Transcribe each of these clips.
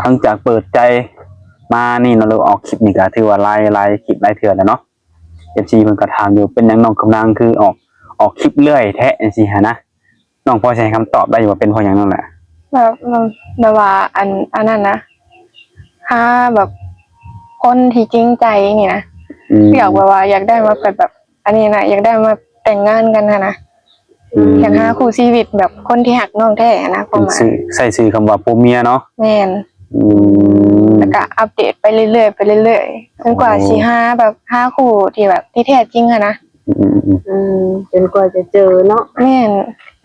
ຫຼັງຈາກເປີດໃຈມານີ້ເນາະ ຫຼືອອກຄລິບນີ້ກໍຖືວ່າຫຼາຍ ຫຼາຍຄລິບຫຼາຍເທື່ອແລ້ວເນາະ. ເອັຟຊີເພິ່ນກໍຖາມຢູ່ ເປັນຫຍັງນ້ອງຄຳນາງຄືອອກ ອອກຄລິບເລື້ອຍແທ້ ຈັ່ງຊີ້ຫັ້ນນະ. ນ້ອງພໍຊິໃຫ້ຄຳຕອບໄດ້ຢູ່ວ່າເປັນເພາະຫຍັງນັ້ນແຫຼະ? ແບບ ແບບວ່າ ອັນ ອັນນັ້ນນະ ຫາແບບຄົນທີ່ຈິງໃຈນີ້ນະ. ອືມ ຢາກແບບວ່າ ຢາກໄດ້ມາເປັນແບບ ອັນນີ້ນະ ຢາກໄດ້ມາແຕ່ງງານກັນຫັ້ນນະ. ອືມ ຢາກຫາຄູ່ຊີວິດແບບຄົນທີ່ຮັກນ້ອງແທ້ນະ ຄວາມໝາຍ ໃຊ້ຊື່ຄຳວ່າຜົວເມຍເນາະ. ແມ່ນ. ອືມ ແລ້ວກໍອັບເດດໄປເລື້ອຍໆ ໄປເລື້ອຍໆ ຈົນກວ່າ ໂອ້ ຊິຫາແບບ ຫາຄູ່ທີ່ແບບ ທີ່ແທ້ຈິງຫັ້ນນະ. ອືມໆໆ ອືມ ຈົນກວ່າຈະເຈີເນາະ. ແມ່ນ.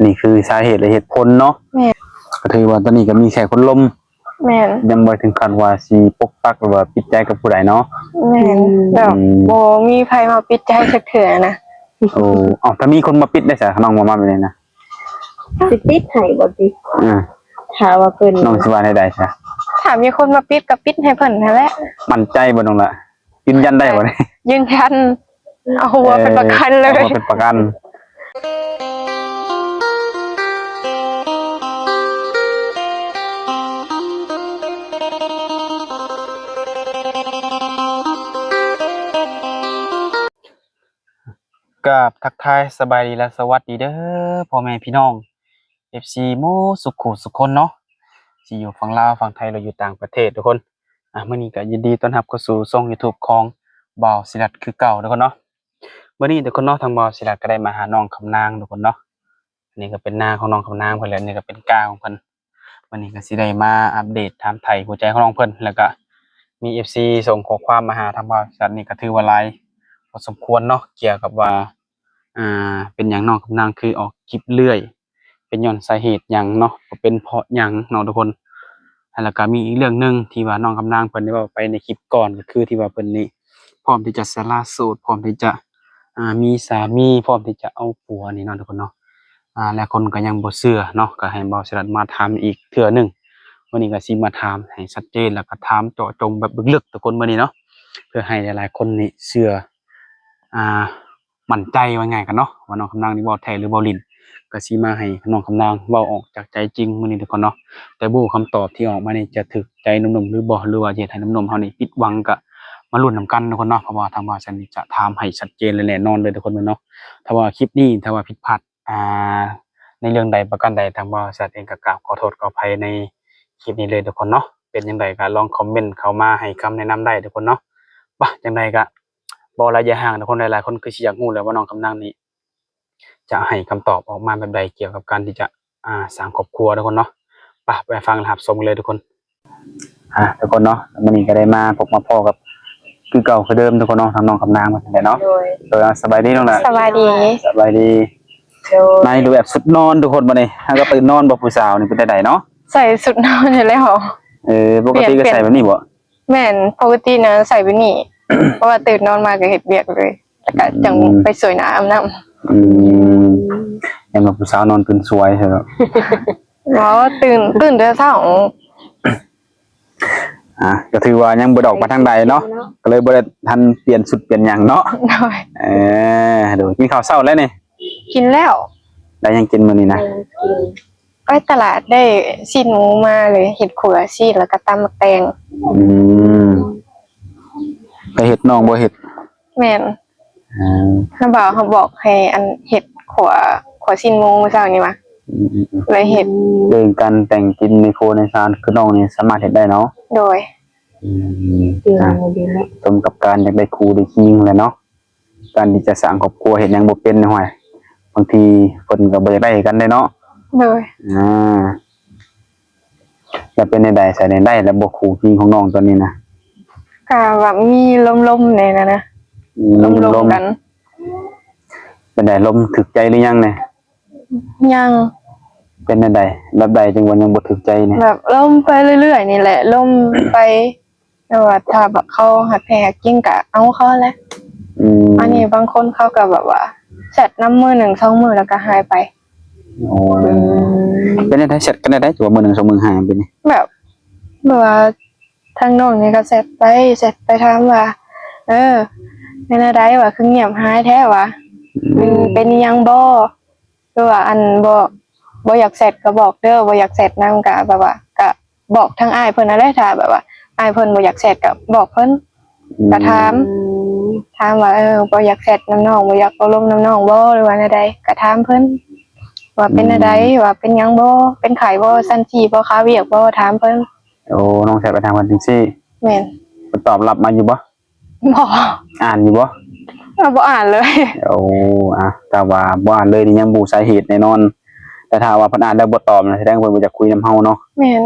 ນີ້ຄືສາເຫດ ແລະ ເຫດຜົນເນາະ. ແມ່ນ. ກໍຖືວ່າຕອນນີ້ກໍມີແຄ່ຄົນລົມ. ແມ່ນ. ຍັງບໍ່ເຖິງຂັ້ນວ່າຊິປົກປັກ ຫຼືວ່າປິດໃຈກັບຜູ້ໃດເນາະ. ແມ່ນ. ອືມ ແບບ ອືມ ບໍ່ມີໃຜມາປິດໃຈຈັກເທື່ອນະ. ໂອ້ ເອົ້າ ຖ້າມີຄົນມາປິດໄດ້ຊະ ນ້ອງວ່າມາແບບນີ້ນະ ຊິປິດໃຫ້ບໍ່ຕິ? ອາ ຖ້າວ່າເພິ່ນ ນ້ອງຊິວ່າແນວໃດຊະ? ຖ້າມີຄົນມາປິດກໍປິດໃຫ້ເພິ່ນຫັ້ນແຫຼະ. ໝັ້ນໃຈບໍ່ນ້ອງລະ? ຢືນຢັນໄດ້ບໍ່ນີ້? ຢືນຢັນ ເອົາຫົວເປັນປະກັນເລີຍ. ເອີ ເອົາຫົວເປັນປະກັນ. ກາບທັກທາຍສະບາຍດີ ແລະ ສະຫວັດດີເດີ ພໍ່ແມ່ພີ່ນ້ອງ ເອັຟຊີ ໝົດສຸຂູສຸຄົນເນາະ ຊິຢູ່ຝັ່ງລາວ ຝັ່ງໄທ ຫຼືຢູ່ຕ່າງປະເທດທຸກຄົນ. ອາ ມື້ນີ້ກໍຍິນດີຕ້ອນຮັບເຂົ້າສູ່ຊ່ອງຢູທູບຂອງບ່າວສີລັດຄືເກົ່າທຸກຄົນເນາະ. ມື້ນີ້ທຸກຄົນເນາະ ທາງບ່າວສີລັດກໍໄດ້ມາຫານ້ອງຄຳນາງທຸກຄົນເນາະ. ອັນນີ້ກໍເປັນນາຂອງນ້ອງຄຳນາງເພິ່ນ ແລະ ນີ້ກໍເປັນກ້າຂອງເພິ່ນ. ມື້ນີ້ກໍຊິໄດ້ມາອັບເດດຖາມໄຖ່ຫົວໃຈຂອງນ້ອງເພິ່ນ ແລ້ວກໍມີເອັຟຊີສົ່ງຂໍ້ຄວາມມາຫາທາງບ່າວສີລັດນີ້ ກໍຖືວ່າຫຼາຍພໍສົມຄວນເນາະ ກ່ຽວກັບວ່າ ອ່າ ເປັນຫຍັງນ້ອງຄຳນາງຄືອອກຄລິບເລື້ອຍ ເປັນຍ້ອນສາເຫດຫຍັງເນາະ ເປັນເພາະຫຍັງເນາະທຸກຄົນ. ແລ້ວກໍມີອີກເລື່ອງໜຶ່ງທີ່ວ່ານ້ອງຄຳນາງເພິ່ນໄດ້ເວົ້າໄປໃນຄລິບກ່ອນ ກໍຄືທີ່ວ່າເພິ່ນນີ້ພ້ອມທີ່ຈະສະຫຼະໂສດ ພ້ອມທີ່ຈະ ອ່າ ມີສາມີ ພ້ອມທີ່ຈະເອົາຜົວນີ້ເນາະທຸກຄົນເນາະ. ອ່າ ຫຼາຍຄົນກໍຍັງບໍ່ເຊື່ອເນາະ ກໍໃຫ້ບ່າວສີລັດມາຖາມອີກເທື່ອໜຶ່ງ. ມື້ນີ້ກໍຊິມາຖາມໃຫ້ຊັດເຈນ ແລ້ວກໍຖາມເຈາະຈົງແບບເລິກໆ ທຸກຄົນ ມື້ນີ້ເນາະ ເພື່ອໃຫ້ຫຼາຍໆຄົນນີ້ເຊື່ອ ອ່າ ໝັ້ນໃຈ ວ່າງ່າຍກັນເນາະ ວ່ານ້ອງຄຳນາງນີ້ເວົ້າແທ້ຫຼືເວົ້າຫຼິ້ນ. ກໍຊິມາໃຫ້ນ້ອງຄຳນາງເວົ້າອອກຈາກໃຈຈິງມື້ນີ້ທຸກຄົນເນາະ. ແຕ່ບໍ່ຮູ້ຄຳຕອບທີ່ອອກມານີ້ຈະຖືກໃຈໜຸ່ມໆ ຫຼືບໍ່ ຫຼືວ່າຈະເຮັດໃຫ້ໜຸ່ມໆເຮົານີ້ຜິດຫວັງ ກໍມາລຸ້ນນຳກັນທຸກຄົນເນາະ ເພາະວ່າທາງບ່າວສະແນນຈະຖາມໃຫ້ຊັດເຈນ ແລະ ແນ່ນອນເລີຍທຸກຄົນເນາະ. ຖ້າວ່າຄລິບນີ້ ຖ້າວ່າຜິດພາດ ອ່າ ໃນເລື່ອງໃດປະການໃດ ທາງບໍລິສັດເອງກໍກາບຂໍໂທດຂໍອະໄພໃນຄລິບນີ້ເລີຍທຸກຄົນເນາະ. ເປັນຈັ່ງໃດກໍລອງຄອມເມັນເຂົ້າມາໃຫ້ຄຳແນະນຳໄດ້ທຸກຄົນເນາະ. ປະ ຈັ່ງໃດກໍບໍ່ຫຼາຍຢ່າຫ່າງທຸກຄົນ, ຫຼາຍໆຄົນຄືຊິຢາກຮູ້ແລ້ວວ່ານ້ອງຄຳນາງນີ້ຈະໃຫ້ຄຳຕອບອອກມາແບບໃດກ່ຽວກັບການທີ່ຈະ ອ່າ ສ້າງຄອບຄົວທຸກຄົນເນາະ. ປະ ໄປຟັງຮັບຊົມເລີຍທຸກຄົນ. ອ່າ ທຸກຄົນເນາະ ມື້ນີ້ກໍໄດ້ມາພົບມາພໍ້ກັບ ຄືເກົ່າຄືເດີມທຸກຄົນເນາະ ທາງນ້ອງຄຳນາງເພິ່ນແຫຼະເນາະ. ໂດຍ ໂດຍ ສະບາຍດີນ້ອງຫຼ້າ. ສະບາຍດີ. ສະບາຍດີ. ໂດຍ ໃນຮູບແບບຊຸດນອນທຸກຄົນ ບັດນີ້ເຮົາກໍຕື່ນນອນບໍ່ ຜູ້ສາວນີ້ເປັນຈັ່ງໃດເນາະ? ໃສ່ຊຸດນອນຢູ່ແລ້ວ. ເອີ ປົກກະຕິກໍໃສ່ແບບນີ້ບໍ່? ແມ່ນ ປົກກະຕິນະໃສ່ແບບນີ້ ເພາະວ່າຕື່ນນອນມາກໍເຮັດວຽກເລີຍ ແລ້ວກໍຈັ່ງ ອືມ ໄປສວຍໜ້າອາບນ້ຳ. ອືມ ຍັງວ່າຜູ້ສາວນອນຕື່ນສວຍຊະເນາະ. ບໍ່ ຕື່ນ ຕື່ນແຕ່ເຊົ້າ. ອ່າ ກໍຖືວ່າຍັງບໍ່ໄດ້ອອກມາທາງໃດເນາະ ກໍເລີຍບໍ່ໄດ້ທັນປ່ຽນຊຸດປ່ຽນຫຍັງເນາະ. ໂດຍ ເອີ ໂດຍ ກິນເຂົ້າເຊົ້າແລ້ວນີ້? ກິນແລ້ວ. ໄດ້ຫຍັງກິນມື້ນີ້ນະ? ໄປຕະຫຼາດໄດ້ຊີ້ນໝູມາເລີຍ ເຮັດຂົ້ວຊີ້ນ ແລ້ວກໍຕຳໝາກແຕງ. ອືມ ໃຜເຮັດ ນ້ອງບໍ່ເຮັດ? ແມ່ນ. ອ່າ ນ້າບ່າວເຮົາບອກໃຫ້ອັນເຮັດຂົ້ວ ຂົ້ວຊີ້ນໝູມື້ເຊົ້ານີ້ມາ. ອືມໆໆ ເລີຍເຮັດ. ເລື່ອງການແຕ່ງກິນໃນຄົວໃນຊານ ຄືນ້ອງນີ້ສາມາດເຮັດໄດ້ເນາະ? ໂດຍ. ອືມ ເກັ່ງ ອ່າ ດີເນາະ ສົມກັບການຢາກໄດ້ຄູ່ໄດ້ຄີງແຫຼະເນາະ. ການທີ່ຈະສ້າງຄອບຄົວເຮັດຫຍັງບໍ່ເປັນ ຫ້ວຍ ບາງທີເພິ່ນກໍບໍ່ຢາກໄດ້ຄືກັນເດ້ເນາະ. ໂດຍ. ອ່າ ແລ້ວເປັນແນວໃດຊະນີ້ ໄດ້ແລ້ວບໍ່ຄູ່ຄີງຂອງນ້ອງຕອນນີ້ນະ? ກໍແບບມີລົມໆແດ່ນະນະ. ອືມ ລົມໆກັນ. ເປັນໃດ ລົມຖືກໃຈຫຼືຍັງນີ້? ຍັງ. ເປັນແນວໃດ ແບບໃດຈຶ່ງວ່າຍັງບໍ່ຖືກໃຈນີ້? ແບບລົມໄປເລື້ອຍໆນີ້ແຫຼະ ລົມໄປ ແຕ່ວ່າຖ້າແບບເຂົາຮັກແທ້ຮັກຈິງກໍເອົາເຂົາແຫຼະ. ອືມ ອັນນີ້ບາງຄົນເຂົາກໍແບບວ່າແຊັດນຳມື້ໜຶ່ງສອງມື້ແລ້ວກໍຫາຍໄປ. ໂອ້ ອືມ ເປັນຈັ່ງໃດ ແຊັດກັນແນວໃດ ວ່າມື້ໜຶ່ງສອງມື້ຫາຍໄປນີ້? ແບບ ແບບວ່າທາງນ້ອງນີ້ກໍແຊັດໄປ ແຊັດໄປຖາມວ່າ ເອີ ເປັນແນວໃດວະ ຄືງຽບຫາຍແທ້ວະ? ອືມ ເປັນ ເປັນອີ່ຫຍັງບໍ່? ຄືວ່າ ອັນ ບໍ່ ບໍ່ຢາກແຊັດກໍບອກເດີ ບໍ່ຢາກແຊັດນຳກໍແບບວ່າ ກໍ ບອກທາງອ້າຍເພິ່ນຫັ້ນແຫຼະ ຖ້າແບບວ່າອ້າຍເພິ່ນບໍ່ຢາກແຊັດກໍບອກເພິ່ນ ອືມ ກໍຖາມ ອືມ ຖາມວ່າ ເອີ ບໍ່ຢາກແຊັດນຳນ້ອງ ບໍ່ຢາກເວົ້າລົມນຳນ້ອງບໍ່ ຫຼືວ່າແນວໃດ ກໍຖາມເພິ່ນ ວ່າເປັນແນວໃດ ອືມ ວ່າເປັນຫຍັງບໍ່ ເປັນໄຂ້ບໍ່ ຊັ້ນຊີ້ບໍ່ ຄາວຽກບໍ່ ຖາມເພິ່ນ. ໂອ້ ນ້ອງແຊັດໄປຖາມເພິ່ນຈັ່ງຊີ້. ແມ່ນ. ເພິ່ນຕອບຮັບມາຢູ່ບໍ່? ບໍ່. ອ່ານຢູ່ບໍ່? ເອີ ບໍ່ອ່ານເລີຍ. ໂອ້ ອ່ະ ຖ້າວ່າບໍ່ອ່ານເລີຍນີ້ຍັງບໍ່ຮູ້ສາເຫດແນ່ນອນ ແຕ່ຖ້າວ່າເພິ່ນອ່ານແລ້ວບໍ່ຕອບນະ ສະແດງເພິ່ນບໍ່ຢາກຄຸຍນຳເຮົາເນາະ. ແມ່ນ.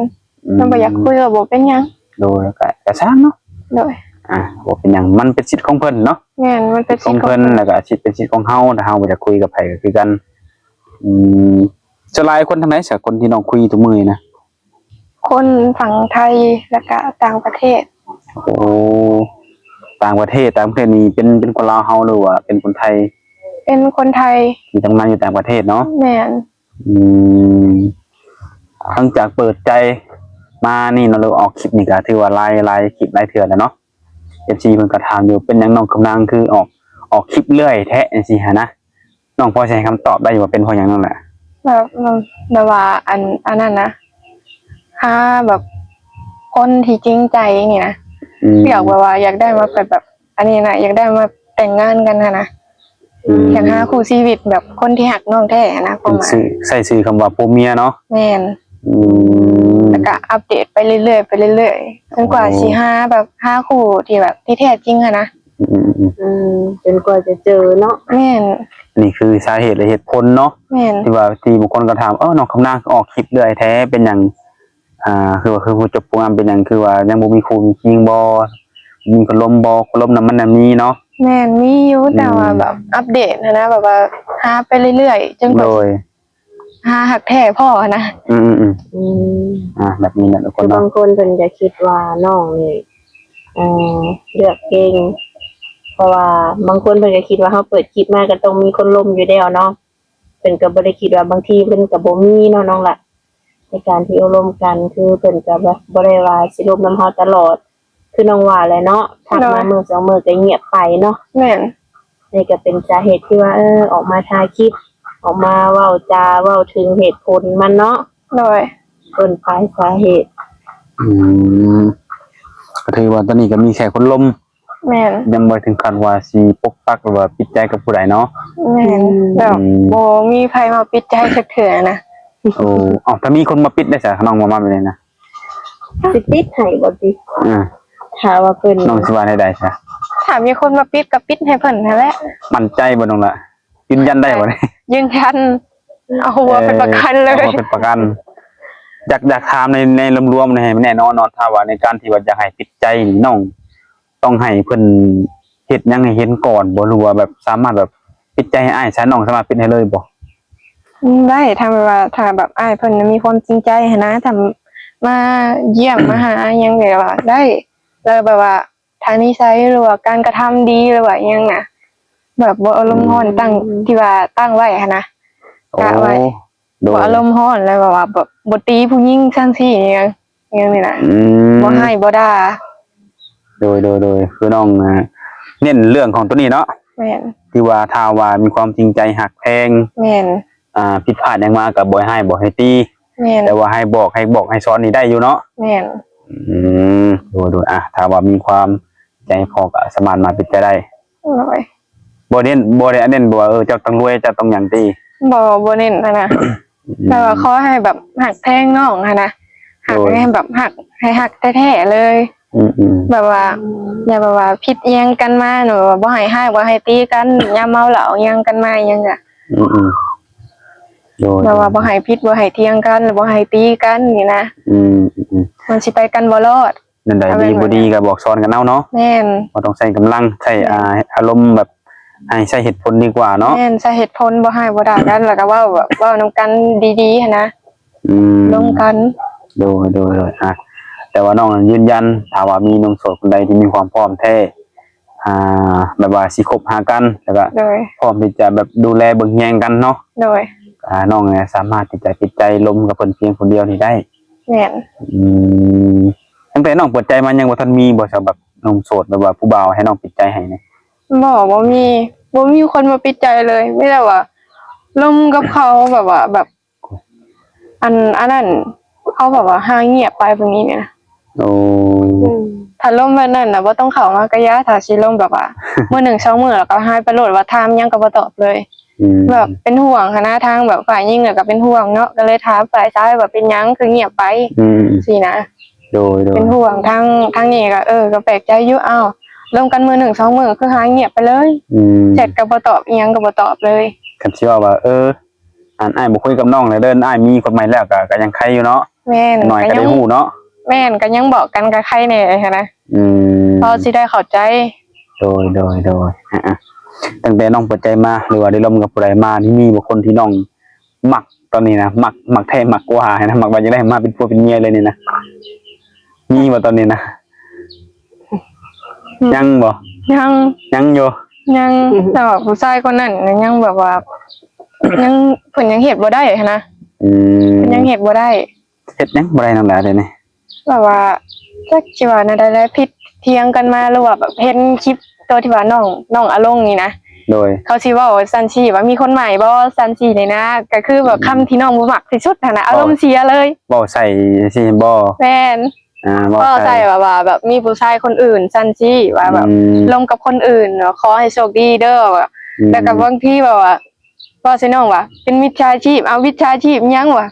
ອືມ ມັນບໍ່ຢາກຄຸຍກໍບໍ່ເປັນຫຍັງ. ໂດຍ ກໍ ກໍຊ່າງເນາະ. ໂດຍ. ອ່າ ບໍ່ເປັນຫຍັງ ມັນເປັນສິດຂອງເພິ່ນເນາະ. ແມ່ນ ມັນເປັນສິດຂອງເພິ່ນ ແລ້ວກໍສິດເປັນສິດຂອງເຮົາ ຖ້າເຮົາບໍ່ຢາກຄຸຍກັບໃຜກໍຄືກັນ. ອືມ ສ່ວນຫຼາຍຄົນທາງໃດຊະ ຄົນທີ່ນ້ອງຄຸຍທຸກມື້ນີ້ນະ? ຄົນຝັ່ງໄທ ແລ້ວກະຕ່າງປະເທດ. ໂອ້ ຕ່າງປະເທດ ຕ່າງປະເທດນີ້ເປັນ ເປັນຄົນລາວເຮົາ ຫຼືວ່າເປັນຄົນໄທ? ເປັນຄົນໄທ ທີ່ທຳງານຢູ່ຕ່າງປະເທດເນາະ. ແມ່ນ. ອືມ ຫຼັງຈາກເປີດໃຈມານີ້ເນາະ ຫຼືອອກຄລິບນີ້ກໍຖືວ່າຫຼາຍ ຫຼາຍຄລິບຫຼາຍເທື່ອແລ້ວເນາະ. ເອັຟຊີ ເພິ່ນກໍຖາມຢູ່ ເປັນຫຍັງນ້ອງກຳນາງຄືອອກ ອອກຄລິບເລື້ອຍແທ້ ຈັ່ງຊີ້ຫັ້ນນະ. ນ້ອງພໍຊິໃຫ້ຄຳຕອບໄດ້ຢູ່ວ່າເປັນເພາະຫຍັງນັ້ນແຫຼະ? ແບບ ແບບວ່າ ອັນ ອັນນັ້ນນະ ຫາແບບຄົນທີ່ຈິງໃຈນີ້ນະ. ອືມ ຢາກແບບວ່າ ຢາກໄດ້ມາເປັນແບບ ອັນນີ້ນະ ຢາກໄດ້ມາແຕ່ງງານກັນຫັ້ນນະ. ອືມ ຢາກຫາຄູ່ຊີວິດແບບຄົນທີ່ຮັກນ້ອງແທ້ນະ ຄວາມໝາຍ ໃຊ້ຊື່ຄຳວ່າຜົວເມຍເນາະ. ແມ່ນ. ອືມ ແລ້ວກະອັບເດດໄປເລື້ອຍໆ ໄປເລື້ອຍໆ ຈົນກວ່າ ໂອ້ ຊິຫາແບບ ຫາຄູ່ທີ່ແບບ ທີ່ແທ້ຈິງຫັ້ນນະ. ອືມ ອືມ ອືມ ຈົນກວ່າຈະເຈີເນາະ. ແມ່ນ. ນີ້ຄືສາເຫດ ແລະ ເຫດຜົນເນາະ. ແມ່ນ. ທີ່ວ່າ ທີ່ບາງຄົນກໍຖາມ ເອີ ນ້ອງຄຳນາງຄືອອກຄລິບເລື້ອຍແທ້ ເປັນຫຍັງ? ອ່າ ຄືວ່າ ຄືຜູ້ຈົບຜູ້ງາມ ເປັນຫຍັງຄືວ່າຍັງບໍ່ມີຄູ່ມີຄີງບໍ່? ມີຄົນລົມບໍ່? ຄົນລົມນຳມັນນຳມີເນາະ. ແມ່ນ ມີຢູ່ ອືມ ແຕ່ວ່າແບບອັບເດດຫັ້ນນະ ແບບວ່າຫາໄປເລື້ອຍໆ ຈົນກວ່າ ໂດຍ ຫາຮັກແທ້ພໍ້ຫັ້ນນະ. ອືມໆໆ ອືມ ອ່າ ແບບນີ້ແຫຼະທຸກຄົນເນາະ. ຄືບາງຄົນເພິ່ນກໍຄິດວ່ານ້ອງນີ້ ເອີ ເລືອກເກັ່ງ ເພາະວ່າບາງຄົນເພິ່ນກໍຄິດວ່າເຮົາເປີດຄລິບມາກໍຕ້ອງມີຄົນລົມຢູ່ແລ້ວເນາະ. ເພິ່ນກໍບໍ່ໄດ້ຄິດວ່າບາງທີເພິ່ນກໍບໍ່ມີເນາະນ້ອງລະ ໃນການທີ່ໂອ້ລົມກັນ ຄືເພິ່ນກໍແບບບໍ່ໄດ້ວ່າຊິລົມນຳເຮົາຕະຫຼອດ ຄືນ້ອງວ່າແຫຼະເນາະ ທັກມາ ໂດຍ ມື້ສອງມື້ກໍງຽບໄປເນາະ. ແມ່ນ. ນີ້ກໍເປັນສາເຫດທີ່ວ່າ ເອີ ອອກມາຖ່າຍຄລິບ ອອກມາເວົ້າຈາ ເວົ້າເຖິງເຫດຜົນມັນເນາະ. ໂດຍ. ຕົ້ນປາຍສາເຫດ. ອືມ ກໍຖືວ່າຕອນນີ້ກໍມີແຄ່ຄົນລົມ. ແມ່ນ. ຍັງບໍ່ເຖິງຂັ້ນວ່າຊິປົກປັກ ຫຼືວ່າປິດໃຈກັບຜູ້ໃດເນາະ. ແມ່ນ. ອືມ ແບບ ອືມ ບໍ່ມີໃຜມາປິດໃຈຈັກເທື່ອນະ. ໂອ້ ເອົ້າ ຖ້າມີຄົນມາປິດໄດ້ຊະ ນ້ອງວ່າມາແບບນີ້ນະ ຊິປິດໃຫ້ບໍ່ຕິ? ອ່າ ຖ້າວ່າເພິ່ນ ນ້ອງຊິວ່າແນວໃດຊະ? ຖ້າມີຄົນມາປິດກໍປິດໃຫ້ເພິ່ນຫັ້ນແຫຼະ. ໝັ້ນໃຈບໍ່ນ້ອງລະ? ຢືນຢັນໄດ້ບໍ່ນີ້? ຢືນຢັນ ເອົາຫົວເປັນປະກັນເລີຍ. ເອີ ເອົາຫົວເປັນປະກັນ. ຢາກ ຢາກຖາມໃນ ໃນລວມໆ ໃນ ໃນແນ່ນອນເນາະ ຖ້າວ່າໃນການທີ່ວ່າຢາກໃຫ້ປິດໃຈນີ້ ນ້ອງຕ້ອງໃຫ້ເພິ່ນເຮັດຫຍັງໃຫ້ເຫັນກ່ອນບໍ່ ຫຼືວ່າແບບສາມາດແບບປິດໃຈໃຫ້ອ້າຍຊະ ນ້ອງສາມາດປິດໃຫ້ເລີຍບໍ່? ອືມ ໄດ້ ຖ້າແບບວ່າ ຖ້າແບບອ້າຍເພິ່ນມີຄວາມຈິງໃຈຫັ້ນນະ ຖ້າມາຢ້ຽມມາຫາຫຍັງແບບວ່າໄດ້ ແລ້ວແບບວ່າ ທາງນິໄສ ຫຼືວ່າການກະທຳດີ ຫຼືວ່າອີ່ຫຍັງນະ ແບບບໍ່ອາລົມຮ້ອນ ອືມ ຕັ້ງ ທີ່ວ່າຕັ້ງໄວ້ຫັ້ນນະ ໂອ້ ກະໄວ້ ໂດຍ ບໍ່ອາລົມຮ້ອນ ແລ້ວແບບວ່າ ແບບບໍ່ຕີຜູ້ຍິງຊັ້ນຊີ້ ອີ່ຫຍັງ ອີ່ຫຍັງນີ້ນະ ອືມ ບໍ່ຮ້າຍບໍ່ດ່າ. ໂດຍ ໂດຍ ໂດຍ ຄືນ້ອງ ອ່າ ເນັ້ນເລື່ອງຂອງໂຕນີ້ເນາະ. ແມ່ນ. ຄືວ່າຖ້າວ່າມີຄວາມຈິງໃຈຮັກແພງ ແມ່ນ ອ່າ ຜິດພາດຫຍັງມາກໍບໍ່ໃຫ້ຮ້າຍບໍ່ໃຫ້ຕີ. ແມ່ນ. ແຕ່ວ່າໃຫ້ບອກ ໃຫ້ບອກໃຫ້ສອນນີ້ໄດ້ຢູ່ເນາະ. ແມ່ນ. ອືມ ໂດຍ ໂດຍ ອ່າ ຖ້າວ່າມີຄວາມໃຈພໍກໍສາມາດມາປິດໃຈໄດ້. ໂດຍ. ບໍ່ເນັ້ນ ບໍ່ໄດ້ເນັ້ນວ່າ ເອີ ເຈົ້າຕ້ອງລວຍ ເຈົ້າຕ້ອງຫຍັງຕິ? ບໍ່ ບໍ່ເນັ້ນຫັ້ນນະ. ອືມ. ແຕ່ວ່າຂໍໃຫ້ແບບຮັກແພງນ້ອງຫັ້ນນະ. ໂດຍ. ຮັກໃຫ້ແບບຮັກ ໃຫ້ຮັກແທ້ໆເລີຍ. ອືມໆ. ແບບວ່າ ຢ່າແບບວ່າຜິດອີ່ຫຍັງກັນມາ ແບບວ່າບໍ່ໃຫ້ຮ້າຍ ບໍ່ໃຫ້ຕີກັນ ຍາມເມົາເຫຼົ້າຫຍັງກັນມາຫຍັງກະ. ອືມໆ. ໂດຍ. ແບບວ່າບໍ່ໃຫ້ຜິດ ບໍ່ໃຫ້ຖຽງກັນ ບໍ່ໃຫ້ຕີກັນນີ້ນະ. ອືມໆ. ມັນຊິໄປກັນບໍ່ລອດ. ແນວໃດດີບໍ່ດີກໍບອກສອນກັນເອົາເນາະ. ແມ່ນ. ບໍ່ຕ້ອງໃຊ້ກຳລັງ ໃຊ້ ແມ່ນ ອາ ອາລົມແບບ ໃຫ້ໃຊ້ເຫດຜົນດີກວ່າເນາະ. ແມ່ນ ໃຊ້ເຫດຜົນ ບໍ່ຮ້າຍບໍ່ດ່າກັນ ແລ້ວກໍເວົ້າແບບ ເວົ້ານຳກັນດີໆຫັ້ນນະ. ອືມ ລົມກັນ. ໂດຍ ໂດຍ ໂດຍ ອ່ະ ແຕ່ວ່ານ້ອງນັ້ນຢືນຢັນ ຖ້າວ່າມີໜຸ່ມໂສດຄົນໃດທີ່ມີຄວາມພ້ອມແທ້ ອ່າ ແບບວ່າຊິຄົບຫາກັນ ແລ້ວກໍ ໂດຍ ພ້ອມທີ່ຈະແບບດູແລເບິ່ງແຍງກັນເນາະ. ໂດຍ. ອ່າ ນ້ອງນີ້ສາມາດທີ່ຈະປິດໃຈລົມກັບເພິ່ນພຽງຄົນດຽວນີ້ໄດ້. ແມ່ນ. ອືມ ຕັ້ງແຕ່ນ້ອງເປີດໃຈມາຍັງບໍ່ທັນມີບໍ່ ສຳລັບໜຸ່ມໂສດ ແບບວ່າຜູ້ບ່າວໃຫ້ນ້ອງປິດໃຈໃຫ້ນີ້? ບໍ່ ບໍ່ມີ ບໍ່ມີຄົນມາປິດໃຈເລີຍ ມີແຕ່ວ່າລົມກັບເຂົາ ແບບວ່າ ແບບ ອັນ ອັນນັ້ນ ເຂົາແບບວ່າຫາຍງຽບໄປແບບນີ້ນະ. ໂອ້ ອືມ ຖ້າລົມແບບນັ້ນນະ ບໍ່ຕ້ອງເຂົ້າມາກະຢ່າ. ຖ້າຊິລົມແບບວ່າ ມື້ໜຶ່ງສອງມື້ ແລ້ວກໍຫາຍໄປໂລດ ວ່າຖາມຫຍັງກໍບໍ່ຕອບເລີຍ. ອືມ ແບບເປັນຫ່ວງຫັ້ນນະ ທາງແບບຝ່າຍຍິງກໍເປັນຫ່ວງເນາະ ກໍເລີຍຖາມຝ່າຍຊາຍວ່າເປັນຫຍັງຄືງຽບໄປ ອືມ ຊີ້ນະ. ໂດຍໆ ເປັນຫ່ວງ ທາງ ທາງນີ້ກໍ ເອີ ກໍແປກໃຈຢູ່ ອ້າວ ລົມກັນມື້ໜຶ່ງສອງມື້ຄືຫາຍງຽບໄປເລີຍ. ອືມ ແຊັດກໍບໍ່ຕອບ ອີ່ຫຍັງກໍບໍ່ຕອບເລີຍ. ຄັນຊິເວົ້າວ່າ ເອີ ອັນອ້າຍບໍ່ຄຸຍກັບນ້ອງແລ້ວເດີ ອ້າຍມີຄົນໃໝ່ແລ້ວ ກໍ ກໍຍັງໄຄຢູ່ເນາະ. ແມ່ນ ໜ້ອຍກໍໄດ້ຮູ້ເນາະ. ແມ່ນ ກໍຍັງບອກກັນກໍໄຄແດ່ຫັ້ນນະ. ອືມ ພໍຊິໄດ້ເຂົ້າໃຈ. ໂດຍ ໂດຍ ໂດຍ ອາ ຕັ້ງແຕ່ນ້ອງເປີດໃຈມາ ຫຼືວ່າໄດ້ລົມກັບຜູ້ໃດມານີ້ ມີບໍ່ຄົນທີ່ນ້ອງມັກຕອນນີ້ນະ? ມັກ ມັກແທ້ມັກກວ່າຫັ້ນນະ ມັກວ່າຢາກໄດ້ມາເປັນຜົວເປັນເມຍເລີຍນີ້ນະ ມີບໍ່ຕອນນີ້ນະ? ອືມ ຍັງບໍ່? ຍັງ ຍັງຢູ່ ຍັງ ແຕ່ວ່າຜູ້ຊາຍຄົນນັ້ນນະ ຍັງແບບວ່າ ຍັງ ເພິ່ນຍັງເຮັດບໍ່ໄດ້ຫັ້ນນະ. ອືມ ເພິ່ນຍັງເຮັດບໍ່ໄດ້. ເຮັດຫຍັງບໍ່ໄດ້ນ້ອງດາດຽວນີ້? ແບບວ່າ ຈັກຊິວ່າແນວໃດແຫຼະ ຜິດຖຽງກັນມາ ຫຼືວ່າແບບເຫັນຄລິບໂຕທີ່ວ່ານ້ອງ ນ້ອງເອົາລົງນີ້ນະ. ໂດຍ ເຂົາຊິເວົ້າຊັ້ນຊີ້ວ່າ ມີຄົນໃໝ່ບໍ່ ຊັ້ນຊີ້ນີ້ນະ ກໍຄືແບບ ອືມ ຄຳທີ່ນ້ອງບໍ່ມັກທີ່ສຸດຫັ້ນນະ ອາລົມເສຍເລີຍ ເວົ້າໃສ່ຊີ້ບໍ? ແມ່ນ ອ່າ ເວົ້າ ເວົ້າໃສ່ ໃສ່ແບບວ່າ ແບບມີຜູ້ຊາຍຄົນອື່ນຊັ້ນຊີ້ວ່າ ແບບ ອືມ ລົມກັບຄົນອື່ນ ຂໍໃຫ້ໂຊກດີເດີ ອືມ ແລ້ວກໍບາງທີແບບວ່າ ເວົ້າໃສ່ນ້ອງວ່າ ເປັນມິດສາຊີບ ເອົາ ມິດສາຊີບຫຍັງວະ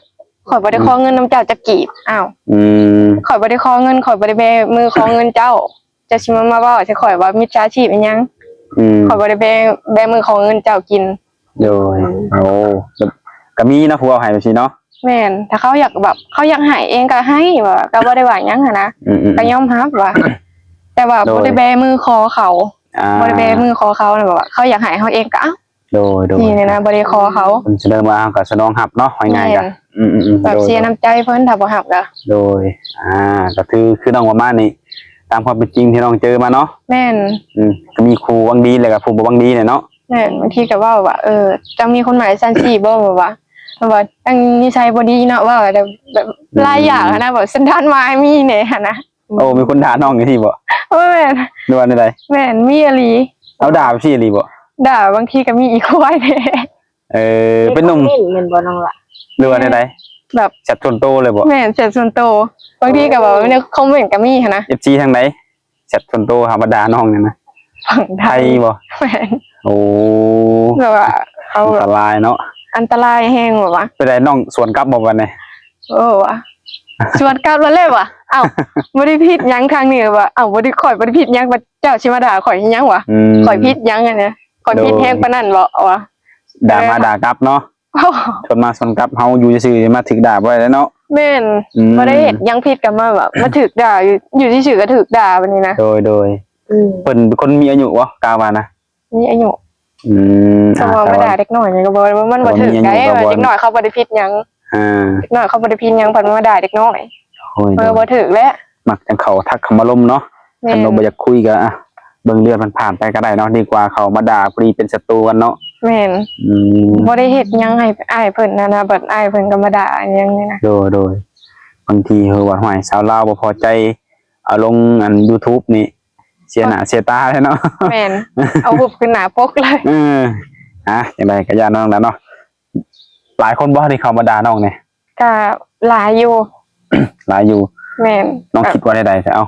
ຂ້ອຍບໍ່ໄດ້ ອືມ ຂໍເງິນນຳເຈົ້າຈັກກີບ. ອ້າວ ອືມ ຂ້ອຍບໍ່ໄດ້ຂໍເງິນ ຂ້ອຍບໍ່ໄດ້ແບມືຂໍເງິນເຈົ້າ ເຈົ້າຊິມາ ມາເວົ້າໃສ່ຂ້ອຍວ່າມິດສາຊີບອີ່ຫຍັງ. ອືມ ຂ້ອຍບໍ່ໄດ້ແບ ແບມືຂໍເງິນເຈົ້າກິນ. ໂດຍ ໂອ້ ກໍມີເນາະ ຜູ້ເວົ້າໃຫ້ແບບຊີ້ເນາະ. ແມ່ນ ຖ້າເຂົາຢາກແບບ ເຂົາຢາກໃຫ້ເອງກໍໃຫ້ ວ່າ ກໍບໍ່ໄດ້ວ່າຫຍັງຫັ້ນນະ. ອືມໆໆ ກໍຍອມຮັບວ່າ ແຕ່ວ່າ ໂດຍ ບໍ່ໄດ້ແບມືຂໍເຂົາ ອ່າ ບໍ່ໄດ້ແບມືຂໍເຂົານະ ແບບວ່າເຂົາຢາກໃຫ້ເຮົາເອງກໍເອົາ. ໂດຍໆ ນີ້ນະ ບໍ່ໄດ້ຂໍເຂົາ ເພິ່ນສະເໜີມາ ເຮົາກໍສະໜອງຮັບເນາະ ວ່າງ່າຍໆ ແມ່ນ ກໍ ອືມໆໆ ແບບ ໂດຍໆ ເສຍນ້ຳໃຈເພິ່ນ ຖ້າບໍ່ຮັບກໍ ໂດຍ ອ່າ ກໍຄື ຄືນ້ອງປະມານນີ້ ຕາມຄວາມເປັນຈິງທີ່ນ້ອງເຈີມາເນາະ. ແມ່ນ ອືມ ກໍມີຜູ້ຫວັງດີ ແລ້ວກໍຜູ້ບໍ່ຫວັງດີແຫຼະເນາະ. ແມ່ນ ບາງທີກໍເວົ້າວ່າ ເອີ ເຈົ້າມີຄົນໃໝ່ຊັ້ນຊີ້ບໍ່ ແບບວ່າ ແບບວ່າຕັ້ງນິໄສບໍ່ດີເນາະ ເວົ້າແບບ ແບບ ອືມ ຫຼາຍຢ່າງຫັ້ນນະ ແບບສັນດານມາຍມີແດ່ຫັ້ນນະ. ໂອ້ ມີຄົນດ່ານ້ອງຢູ່ທີ່ບໍ່? ໂອ້ຍ ແມ່ນ ຫຼືວ່າແນວໃດ? ແມ່ນ ມີອີ່ຫຼີ. ເອົາ ດ່າແບບຊີ້ອີ່ຫຼີບໍ່? ດ່າ ບາງທີກໍມີອີຄວາຍແດ່. ເອີ ເປັນໜຸ່ມ ເປັນຄອມເມັນແມ່ນບໍ່ນ້ອງລະ? ຫຼືວ່າແນວໃດ? ແບບ ແຊັດສ່ວນໂຕເລີຍບໍ່? ແມ່ນ ແຊັດສ່ວນໂຕ ບາງທີກໍແບບ ເອີ ໃນຄອມເມັນກໍມີຫັ້ນນະ. ເອັຟຊີທາງໃດ? ແຊັດສ່ວນໂຕຫາມາດ່ານ້ອງນີ້ນະ ຝັ່ງໄທ ໄທບໍ່? ແມ່ນ ໂອ້ ແບບວ່າເຂົາ ອັນຕະລາຍເນາະ ອັນຕະລາຍແຮງ ແບບວ່າ ເປັນໃດ ນ້ອງສວນກັບບໍ່ບັດນີ້? ໂອ້ ວ່າ ສວນກັບແລ້ວແຫຼະວ່າ ເອົ້າ ບໍ່ໄດ້ຜິດຫຍັງທາງນີ້ວ່າ ເອົ້າ ບໍ່ໄດ້ ຂ້ອຍບໍ່ໄດ້ຜິດຫຍັງ ເຈົ້າຊິມາດ່າຂ້ອຍເຮັດຫຍັງວະ? ອືມ ຂ້ອຍຜິດຫຍັງຫັ້ນນະ? ຂ້ອຍຜິດແຮງປານນັ້ນບໍ? ວ່າ ດ່າມາ ເອີ ດ່າກັບເນາະ. ໂອ້ ຊົນມາຊົນກັບ ເຮົາຢູ່ຊື່ໆ ມາຖືກດ່າບໍ່ໄດ້ແລ້ວເນາະ. ແມ່ນ ອືມ ບໍ່ໄດ້ເຮັດຫຍັງຜິດກໍມາແບບ ມາຖືກດ່າ ຢູ່ ຢູ່ຊື່ໆ ກໍຖືກດ່າແບບນີ້ນະ. ໂດຍໆ ອືມ ເພິ່ນເປັນຄົນມີອາຍຸບໍ່ ກາວວ່ານະ? ມີອາຍຸ. ອືມ ສະເພາະວ່າມາດ່າເດັກນ້ອຍນີ້ກໍບໍ່ ມັນບໍ່ຖືກໄດ໋ ເດັກນ້ອຍເຂົາບໍ່ໄດ້ຜິດຫຍັງ. ອ່າ ເດັກນ້ອຍເຂົາບໍ່ໄດ້ຜິດຫຍັງ ເພິ່ນມາດ່າເດັກນ້ອຍ. ໂອ້ຍ ເອີ ບໍ່ຖືກແຫຼະ ມັກຈັ່ງເຂົາທັກເຂົ້າມາລົມເນາະ. ແມ່ນ ຄັນວ່າບໍ່ຢາກຄຸຍກໍ ອ່ະ ເບິ່ງເລື່ອນຜ່ານໆ ໄປກໍໄດ້ເນາະ ດີກວ່າເຂົາມາດ່າຜູ້ທີ່ເປັນສັດຕູກັນເນາະ. ແມ່ນ ອືມ ບໍ່ໄດ້ເຮັດຫຍັງໃຫ້ອ້າຍເພິ່ນຫັ້ນນະ ບັດອ້າຍເພິ່ນກໍມາດ່າຫຍັງນີ້ນະ. ໂດຍໆ ບາງທີເຮົາວ່າ ຫ້ວຍ ຊາວລາວບໍ່ພໍໃຈ ເອົາລົງອັນ YouTube ນີ້ ເສຍໜ້າເສຍຕາແທ້ເນາະ. ແມ່ນ ເອົາຮູບຂຶ້ນໜ້າປົກເລີຍ. ເອີ ອ່ະ ຈັ່ງໃດກໍຢ່າເນາະ ນ້ອງດາເນາະ. ຫຼາຍຄົນບໍ່ທີ່ເຂົ້າມາດ່ານ້ອງນີ້? ກະຫຼາຍຢູ່ ຫຼາຍຢູ່. ແມ່ນ ນ້ອງຄິດວ່າແນວໃດ? ເອົ້າ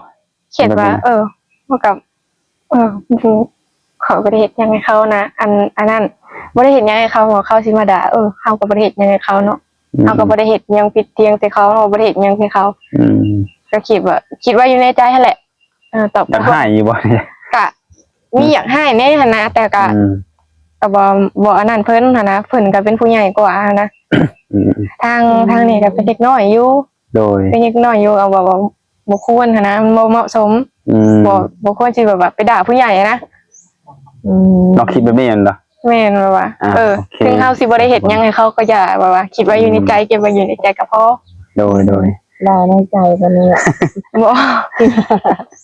ຄິດວ່າ ເອີ ມັນກໍ ເອີ ເຂົາບໍ່ໄດ້ເຮັດຫຍັງໃຫ້ເຂົານະ ອັນ ອັນນັ້ນ ບໍ່ໄດ້ເຮັດຫຍັງໃຫ້ເຂົາ ເຂົາຊິມາດ່າ ເອີ ເຮົາກໍບໍ່ໄດ້ເຮັດຫຍັງໃຫ້ເຂົາເນາະ. ອືມ ເຮົາກໍບໍ່ໄດ້ເຮັດຫຍັງຜິດຖຽງໃສ່ເຂົາ ເຮົາບໍ່ໄດ້ເຮັດຫຍັງໃສ່ເຂົາ. ອືມ ກໍຄິດວ່າ ຄິດວ່າຢູ່ໃນໃຈຫັ້ນແຫຼະ. ເອີ ຕອບ ຢາກຮ້າຍຢູ່ບໍ່? ກະມີຢາກຮ້າຍແດ່ຫັ້ນນະ ແຕ່ກະ ອືມ ກະບໍ່ ບໍ່ອັນນັ້ນເພິ່ນຫັ້ນນະ ເພິ່ນກະເປັນຜູ້ໃຫຍ່ກວ່າຫັ້ນນະ. ອືມ ທາງ ທາງນີ້ກະເປັນເດັກນ້ອຍຢູ່. ໂດຍ ເປັນເດັກນ້ອຍຢູ່ ເອົາ ແບບວ່າບໍ່ຄວນຫັ້ນນະ ມັນບໍ່ເໝາະສົມ. ອືມ ບໍ່ ບໍ່ຄວນຊິແບບວ່າໄປດ່າຜູ້ໃຫຍ່ຫັ້ນນະ. ອືມ ນ້ອງຄິດແບບນີ້ແມ່ນບໍ່? ແມ່ນ ແບບວ່າ ອ່າ ເອີ ໂອເຄ ເຖິງເຮົາຊິບໍ່ໄດ້ເຮັດຫຍັງໃຫ້ເຂົາກໍຢ່າ ແບບວ່າຄິດໄວ້ຢູ່ໃນໃຈ ອືມ ເກັບໄວ້ຢູ່ໃນໃຈກໍພໍ. ໂດຍ ໂດຍ ດ່າໃນໃຈກໍນີ້ແຫຼະ ບໍ່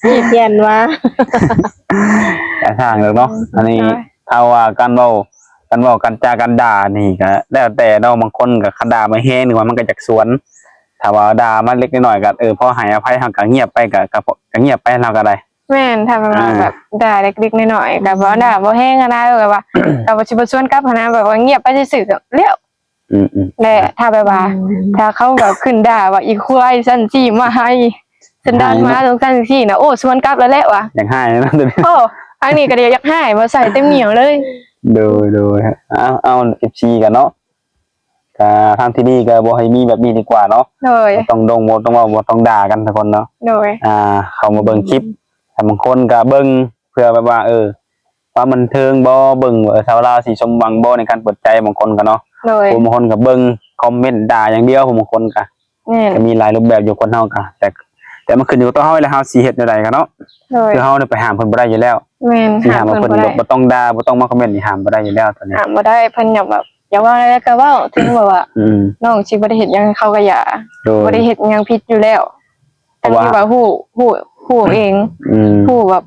ຂີ້ຂຽນວ່າ ແຕ່ທາງດອກເນາະ. ອືມ ອັນນີ້ ໂດຍ ຖ້າວ່າການເວົ້າ ການເວົ້າ ການຈາ ການດ່ານີ້ກໍແລ້ວແຕ່ເນາະ ບາງຄົນກໍຄັນດ່າມາແຮງ ຫຼືວ່າມັນກໍຢາກສວນ ຖ້າວ່າດ່າມາເລັກນ້ອຍກໍ ເອີ ພໍໃຫ້ອະໄພ ເຮົາກໍງຽບໄປ ກໍ ກໍ ກໍງຽບໄປ ເຮົາກໍໄດ້. ແມ່ນ ຖ້າແບບວ່າ ອ່າ ແບບດ່າເລັກໆນ້ອຍໆ ກໍບໍ່ ອືມ ດ່າບໍ່ແຮງຫັ້ນນະ ແບບວ່າ ກໍບໍ່ຊິບໍ່ຊວນກັບຫັ້ນນະ ແບບວ່າງຽບໄປຊື່ໆ ກໍແລ້ວ. ອືມໆ ແລະ ຖ້າແບບວ່າ ອືມ ຖ້າເຂົາແບບຂຶ້ນດ່າວ່າ ອີຄວາຍ ຊັ້ນຊີ້ມາໃຫ້ ສັນດານ ໃຫ້ເນາະ ມາຈັ່ງຊັ້ນຈັ່ງຊີ້ນະ ໂອ້ ສວນກັບແລ້ວແຫຼະວ່າ ຢາກຮ້າຍແລ້ວນະ ໂຕນີ້ ໂອ້ ອັນນີ້ກໍໄດ້ຢາກຮ້າຍ ບໍ່ໃສ່ເຕັມໜຽວເລີຍ. ໂດຍໆ ເອົາ ເອົາ ເອັຟຊີ ກັນເນາະ ກະທາງທີ່ດີກໍບໍ່ໃຫ້ມີແບບນີ້ດີກວ່າເນາະ. ໂດຍ ບໍ່ຕ້ອງດົງ ບໍ່ຕ້ອງເວົ້າ ບໍ່ຕ້ອງດ່າກັນທຸກຄົນເນາະ. ໂດຍ ອ່າ ເຂົ້າມາເບິ່ງຄລິບ ອືມ ແຕ່ບາງຄົນກໍເບິ່ງເພື່ອແບບວ່າ ເອີ ຄວາມບັນເທີງບໍ ເບິ່ງວ່າ ເອີ ຊາວລາວຊິສົມຫວັງບໍໃນການເປີດໃຈ ບາງຄົນກໍເນາະ. ໂດຍ ຜູ້ບາງຄົນກໍເບິ່ງຄອມເມັນດ່າຢ່າງດຽວ ຜູ້ບາງຄົນກໍ ແມ່ນ ກໍມີຫຼາຍຮູບແບບຢູ່ ຄົນເຮົາກໍ ແຕ່ ແຕ່ມັນຂຶ້ນຢູ່ກັບຕົວເຮົາແຫຼະ ເຮົາຊິເຮັດແນວໃດກໍເນາະ. ໂດຍ ຄືເຮົານີ້ໄປຫ້າມເພິ່ນບໍ່ໄດ້ຢູ່ແລ້ວ. ແມ່ນ ຊິຫ້າມວ່າເພິ່ນ ຫ້າມເພິ່ນບໍ່ໄດ້ ບໍ່ ບໍ່ຕ້ອງດ່າ ບໍ່ຕ້ອງມາຄອມເມັນນີ້ ຫ້າມບໍ່ໄດ້ຢູ່ແລ້ວຕອນນີ້ ຫ້າມບໍ່ໄດ້. ເພິ່ນຢາກແບບ ຢາກເວົ້າແນວໃດກໍເວົ້າ ເຖິງແບບວ່າ ອືມ ນ້ອງຊິບໍ່ໄດ້ເຮັດຫຍັງ ເຂົາກໍຢ່າ ໂດຍ ບໍ່ໄດ້ເຮັດຫຍັງຜິດຢູ່ແລ້ວ ເພາະວ່າ ກໍຄືວ່າຮູ້ ຮູ້ ຮູ້ເອງ ອືມ ຮູ້ແບບ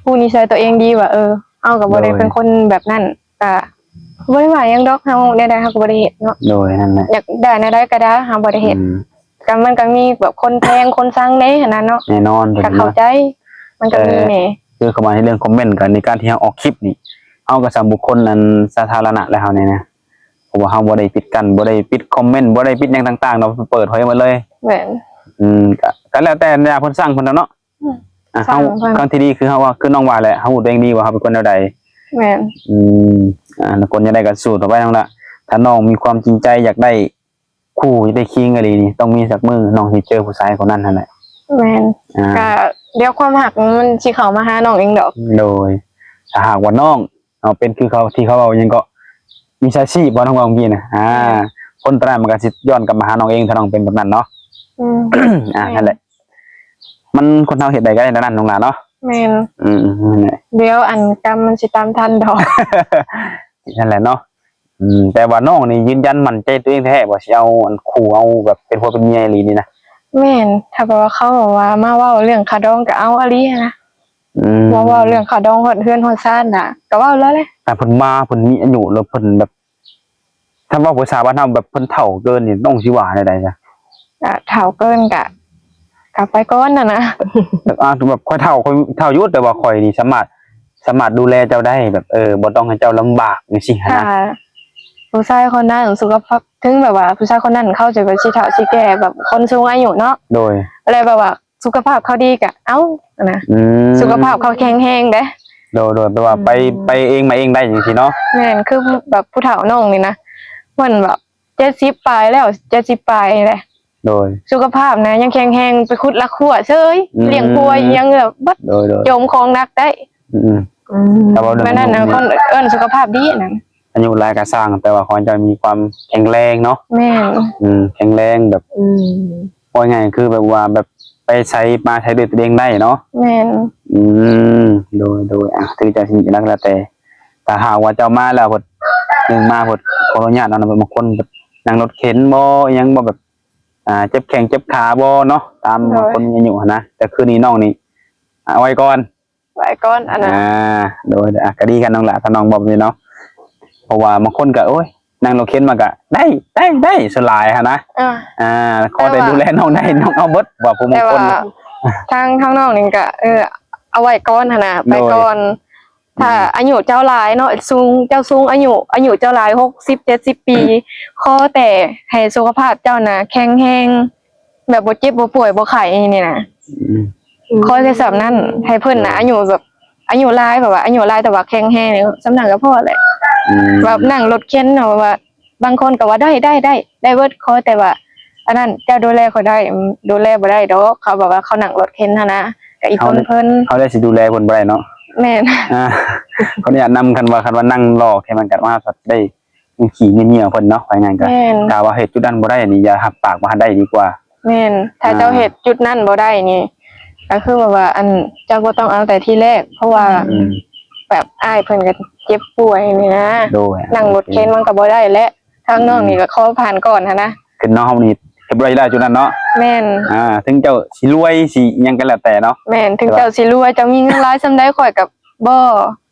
ຮູ້ນິໄສຕົວເອງດີວ່າ ເອີ ເຮົາກໍບໍ່ໄດ້ ໂດຍ ເປັນຄົນແບບນັ້ນ ກະບໍ່ໄດ້ວ່າຫຍັງດອກ ເຮົາແນວໃດເຮົາກໍບໍ່ໄດ້ເຮັດເນາະ. ໂດຍ ນັ້ນແຫຼະ ຢາກໄດ້ແນວໃດກໍໄດ້ ເຮົາບໍ່ໄດ້ເຮັດ. ອືມ ກໍມັນກໍມີແບບຄົນແພງຄົນຊັງເດ້ຫັ້ນນະເນາະ. ແນ່ນອນ ກໍເຂົ້າໃຈ ມັນກໍມີແດ່. ຄືເຂົ້າມາໃນເລື່ອງຄອມເມັນ ກໍໃນການທີ່ເຮົາອອກຄລິບນີ້ ເຮົາກໍສ່ຳບຸກຄົນອັນສາທາລະນະແລ້ວ ເຮົານີ້ນະ ເພາະວ່າເຮົາບໍ່ໄດ້ປິດກັ້ນ ບໍ່ໄດ້ປິດຄອມເມັນ ບໍ່ໄດ້ປິດຫຍັງຕ່າງໆເນາະ ເປີດເຜີຍໝົດເລີຍ. ແມ່ນ ອືມ ກໍ ກໍແລ້ວແຕ່ເພິ່ນສັ່ງເພິ່ນແລ້ວເນາະ. ອືມ ອ່າ ເຮົາ ທາງທີ່ດີຄືເຮົາວ່າ ຄືນ້ອງວ່າແຫຼະ ເຮົາຮູ້ຕົວເອງດີວ່າເຮົາເປັນຄົນແນວໃດ. ແມ່ນ ອືມ ອ່າ ແລ້ວຄົນແນວໃດກໍສູ້ຕໍ່ໄປນ້ອງລະ ຖ້ານ້ອງມີຄວາມຈິງໃຈຢາກໄດ້ຄູ່ ຢາກໄດ້ຄິງອີ່ຫຼີນີ້ ຕ້ອງມີສັກມື້ນ້ອງຊິເຈີຜູ້ຊາຍຄົນນັ້ນຫັ້ນແຫຼະ. ແມ່ນ ອ່າ ກະດຽວຄວາມຮັກມັນຊິເຂົ້າມາຫານ້ອງເອງດອກ. ໂດຍ ຖ້າຫາກວ່ານ້ອງເອົາເປັນຄືເຂົາ ທີ່ເຂົາເວົ້າຫຍັງເກາະ ມິດສາຊີບ ບໍ່ ນ້ອງເວົ້າເມື່ອກີ້ນະ ອ່າ ແມ່ນ ຄົນຕາຍມັນກໍຊິຍ້ອນກັບມາຫານ້ອງເອງ ຖ້ານ້ອງເປັນແບບນັ້ນເນາະ. ອືມ ອ່າ ແມ່ນ ນັ້ນແຫຼະ ມັນຄົນເຮົາເຮັດໃດກໍໄດ້ແນວນັ້ນນ້ອງຫຼ້າເນາະ. ແມ່ນ ອືມ ນັ້ນແຫຼະ ດຽວອັນກຳມັນຊິຕາມທັນດອກ. ນັ້ນແຫຼະເນາະ ອືມ ແຕ່ວ່ານ້ອງນີ້ຢືນຢັນໝັ້ນໃຈຕົວເອງແທ້ໆ ວ່າຊິເອົາອັນຄູ່ ເອົາແບບເປັນຜົວເປັນເມຍອີ່ຫຼີນີ້ນະ. ແມ່ນ ຖ້າແບບວ່າເຂົາແບບວ່າມາເວົ້າເລື່ອງຄ່າດອງກໍເອົາອີ່ຫຼີຫັ້ນນະ. ອືມ ເວົ້າ ເວົ້າເລື່ອງຄ່າດອງຮອດເຮືອນຮອດຊານນະ ກໍເວົ້າແລ້ວແຫຼະ. ຖ້າເພິ່ນມາ ເພິ່ນມີອາຍຸ ແລ້ວເພິ່ນແບບ ຖ້າເວົ້າພາສາບ້ານເຮົາແບບເພິ່ນເຖົ້າເກີນນີ້ ນ້ອງຊິວ່າແນວໃດຊະ? ອ່າ ເຖົ້າເກີນກະ ກະໄປກ່ອນຫັ້ນນະ. ອ່າ ແບບຂ້ອຍເຖົ້າ ຂ້ອຍເຖົ້າຢູ່ ແຕ່ວ່າຂ້ອຍນີ້ສາມາດ ສາມາດດູແລເຈົ້າໄດ້ ແບບ ເອີ ບໍ່ຕ້ອງໃຫ້ເຈົ້າລຳບາກຈັ່ງຊີ້ຫັ້ນນະ. ຖ້າຜູ້ຊາຍຄົນນັ້ນສຸຂະພາບ ເຖິງແບບວ່າຜູ້ຊາຍຄົນນັ້ນເຂົາຈະແບບຊິເຖົ້າຊິແກ່ ແບບຄົນສູງອາຍຸເນາະ. ໂດຍ ແລ້ວແບບວ່າ ສຸຂະພາບເຂົາດີກະເອົາຫັ້ນນະ. ອືມ ສຸຂະພາບເຂົາແຂງແຮງເດ້. ໂດຍໆ ແປວ່າໄປ ອືມ ໄປເອງມາເອງໄດ້ຈັ່ງຊີ້ເນາະ. ແມ່ນ ຄືແບບຜູ້ເຖົ້ານ້ອງນີ້ນະ ເພິ່ນແບບເຈັດສິບປາຍແລ້ວ ເຈັດສິບປາຍແຫຼະ. ໂດຍ ສຸຂະພາບນະຍັງແຂງແຮງ ໄປຂຸດລາຂົວເສີຍ ອືມ ລ້ຽງຜົວຍັງແບບເບິດ. ໂດຍໆ ໂຈມຂອງໜັກໄດ້. ອືມ ອືມ ແຕ່ວ່າເລື່ອງ ແມ່ນນັ້ນນະ ອາຍຸ ຄົນເອີ້ນສຸຂະພາບດີຫັ້ນນະ. ອາຍຸຫຼາຍກໍຊ່າງ ແຕ່ວ່າຂໍໃຫ້ເຈົ້າມີຄວາມແຂງແຮງເນາະ. ແມ່ນ ອືມ ແຂງແຮງແບບ ອືມ ເວົ້າງ່າຍໆ ຄືແບບວ່າແບບໄປໃສມາໃສດ້ວຍຕົວເອງໄດ້ເນາະ. ແມ່ນ ອືມ ໂດຍໆ ອ່າ ຖືຈະຊິໜັກແລ້ວແຕ່ ຖ້າຫາກວ່າເຈົ້າມາແລ້ວເພິ່ນ ໜຶ່ງມາເພິ່ນ ຂໍອະນຸຍາດເນາະ ບາງຄົນເພິ່ນນັ່ງລົດເຂັນບໍ ອີ່ຫຍັງບໍ ແບບ ອ່າ ເຈັບແຂ້ງເຈັບຂາບໍເນາະ ຕາມ ໂດຍ ຄົນມີອາຍຸຫັ້ນນະ. ແຕ່ຄືນີ້ນ້ອງນີ້ ອ່າ ເອົາໄວ້ກ່ອນ ໄວ້ກ່ອນອັນນັ້ນ. ອ່າ ໂດຍ ອ່ະ ກໍດີກັນນ້ອງຫຼ້າ ຖ້ານ້ອງບອກນີ້ເນາະ ເພາະວ່າບາງຄົນກໍ ໂອ້ຍ ນັ່ງລົດເຂັນມາກໍໄດ້ ໄດ້ ໄດ້ ສ່ວນຫຼາຍຫັ້ນນະ. ອ່າ ອ່າ ຂໍແຕ່ ແຕ່ວ່າ ດູແລນ້ອງໄດ້ ນ້ອງເອົາເບິດ ວ່າຜູ້ບາງຄົນ. ແຕ່ວ່າທາງ ທາງນ້ອງນີ້ກໍ ເອີ ເອົາໄວ້ກ່ອນຫັ້ນນະ ໂດຍ ໄປກ່ອນ. ຖ້າ ອືມ ອາຍຸເຈົ້າຫຼາຍເນາະ ສູງ ເຈົ້າສູງອາຍຸ ອາຍຸເຈົ້າຫຼາຍ ຫົກສິບ ເຈັດສິບປີ ຂໍແຕ່ໃຫ້ສຸຂະພາບເຈົ້ານະແຂງແຮງ ແບບບໍ່ເຈັບບໍ່ປ່ວຍບໍ່ໄຂ້ນີ້ນະ. ອືມ ຂໍແຕ່ສ່ຳນັ້ນ ໃຫ້ເພິ່ນນະ ອືມ ອາຍຸແບບ ອາຍຸຫຼາຍ ແບບວ່າອາຍຸຫຼາຍແຕ່ວ່າແຂງແຮງ ສ່ຳນັ້ນກໍພໍແຫຼະ. ອືມ ແບບນັ່ງລົດເຂັນເນາະ ແບບວ່າບາງຄົນກໍວ່າໄດ້ ໄດ້ ໄດ້ ໄດ້ເບິດ ຂໍແຕ່ວ່າອັນນັ້ນ ເຈົ້າດູແລຂ້ອຍໄດ້ ອືມ ດູແລບໍ່ໄດ້ດອກ ເຂົາແບບວ່າເຂົານັ່ງລົດເຂັນຫັ້ນນະ ກໍອີ່ຕົນເພິ່ນ ເຮົາໄດ້ຊິດູແລເພິ່ນບໍ່ໄດ້ເນາະ. ແມ່ນ ອ່າ ຂໍອະນຸຍາດນຳ ຄັນວ່າ ຄັນວ່ານັ່ງລໍແຄ່ມັນກັດມາໄດ້ ຂີ້ເຫຍື້ອເພິ່ນເນາະ ວ່າຫຍັງກໍ ແມ່ນ ຖ້າວ່າເຮັດຈຸດນັ້ນບໍ່ໄດ້ນີ້ ຢ່າຮັບປາກວ່າໃຫ້ໄດ້ດີກວ່າ. ແມ່ນ ຖ້າ ອ່າ ເຈົ້າເຮັດຈຸດນັ້ນບໍ່ໄດ້ນີ້ ກໍຄືແບບວ່າ ອັນ ເຈົ້າບໍ່ຕ້ອງເອົາແຕ່ທີແລກ ເພາະວ່າ ອືມ ແບບອ້າຍເພິ່ນກໍເຈັບປ່ວຍນີ້ນະ. ໂດຍ ນັ່ງລົດເຂັນມັນກໍບໍ່ໄດ້ແຫຼະ ທາງນ້ອງນີ້ກໍຂໍຜ່ານກ່ອນຫັ້ນນະ. ຄືນ້ອງເຮົານີ້ເຮັດບໍ່ໄດ້ຢູ່ແລ້ວຈຸດນັ້ນເນາະ. ແມ່ນ ອ່າ ເຖິງເຈົ້າຊິລວຍຊິຫຍັງກໍແລ້ວແຕ່ເນາະ. ແມ່ນ ເຖິງເຈົ້າຊິລວຍ ເຈົ້າມີເງິນຫຼາຍສ່ຳໃດ ຂ້ອຍກໍບໍ່